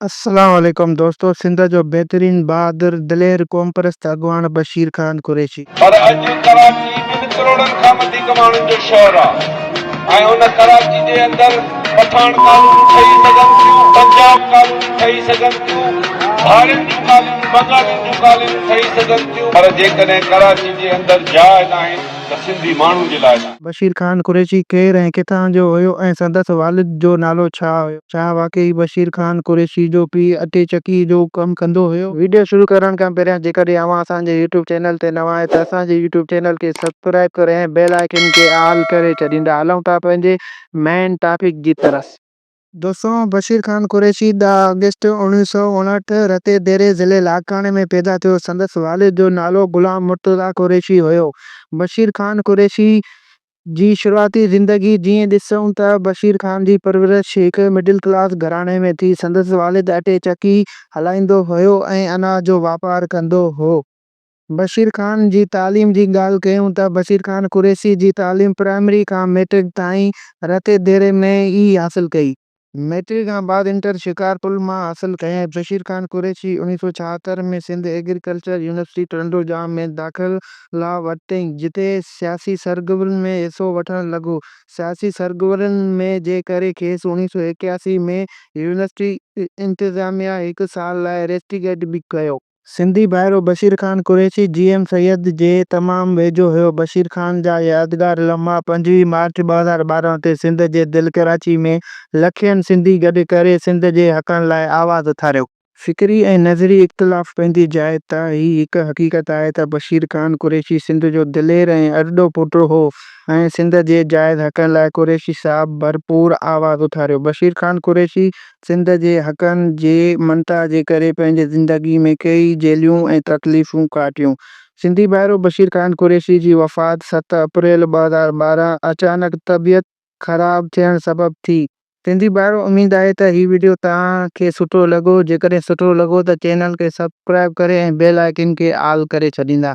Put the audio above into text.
السلام عليڪم دوستو سنڌ جو بهترين بهادر دلير قومپرست اڳواڻ بشير خان قريشي. پر اڄ ڪراچي ٻن ڪروڙن کان وڌيڪ ماڻهن جو شهر آ ۽ ان ڪراچي جي اندر پٺاڻ ڪالونيون ٺهي سگهن ٿيون، پنجاب ڪالونيون ٺهي سگهن ٿيون، ڌارين جون ڪالونيون، بنگالين جون ڪالونيون ٺهي سگهن ٿيون پر جيڪڏهن ڪراچي جي اندر جاء ناهي ته سنڌي ماڻهن جي لاء ناهي. بشير خان قريشي ڪير ۽ ڪٿان جو هيو ۽ سندس والد جو نالو ڇا هيو؟ ڇا واقعي بشير خان قريشي جو پيء اٽي چڪي جو ڪم ڪندو هيو؟ ويڊيو شروع ڪرڻ کان پهريان جيڪڏهن اوهان اسان جي يوٽيوب چينل تي نوان آهيو ته اسان جي يوٽيوب چينل کي سبسڪرائيب ڪري ۽ بيل آئيڪن کي آل ڪري ڇڏيندا. هلون ٿا پنهنجي مين ٽاپڪ جي طرف. دوستو بشير خان قريشي ڏهه آگسٽ 1959 رتي ديري ضلعي لاڙڪاڻي ۾ پيدا ٿيو. سندس والد جو نالو غلام مرتضيٰ قريشي هيو. بشير خان قريشي جي شروعاتي زندگي جيئن ڏسون ته بشير خان جي پرورش هڪ مڊل ڪلاس گهراڻي ۾ ٿي. سندس والد اٽي چڪي هلائيندو هيو ۽ اناج جو واپار ڪندو هو. بشير خان جي تعليم جي ڳالهه ڪيون ته بشير خان قريشي جي تعليم پرائمري کان مئٽرڪ تائين رتي ديري ۾ ئي حاصل ڪئي. مئٽرڪ کان بعد انٽر شڪارپور مان حاصل ڪيائين. بشير خان قريشي 1976 ۾ سنڌ ايگريڪلچر يونيورسٽي ٽنڊو ڄام ۾ داخلا ورتائين جتي سياسي سرگرمين ۾ حصو وٺڻ لڳو. سياسي سرگرمين ۾ جي ڪري کيس 1981 ۾ يونيورسٽي انتظاميا هڪ سال لاء ريسٽيگيٽ به ڪيو. سنڌي ڀائرو بشير خان قريشي جي ايم سيد جي تمام ويجهو هيو. بشير خان جا يادگار لمحا 25 مارچ 2012 تي سنڌ جي دل ڪراچي ۾ لکين سنڌي گڏ ڪري سنڌ جي حقن لاء آواز اٿاريو. فڪري ۽ نظري اختلاف پنهنجي جاء ته هي هڪ حقيقت آهي ته بشير خان قريشي سنڌ جو دلير ۽ ارڏو پٽ هو ۽ سنڌ جي جائز حقن لاء قريشي صاحب ڀرپور آواز اٿاريو. بشير خان قريشي سنڌ جي حقن جي مڃتا جي ڪري پنهنجي زندگي ۾ ڪيئي جيليون ۽ تڪليفون ڪاٽيون. سنڌي ڀائرو بشير خان قريشي جي وفات ست اپريل 2012 اچانڪ طبيعت خراب ٿيڻ سبب ٿي. سنڌي ڀائرو اميد آهي ته هي وڊيو توهان کي سٺو لڳو جيڪڏهن سٺو لڳو ته چينل کي سبسڪرائيب ڪري ۽ بيل آئيڪن کي آل ڪري ڇڏيندا.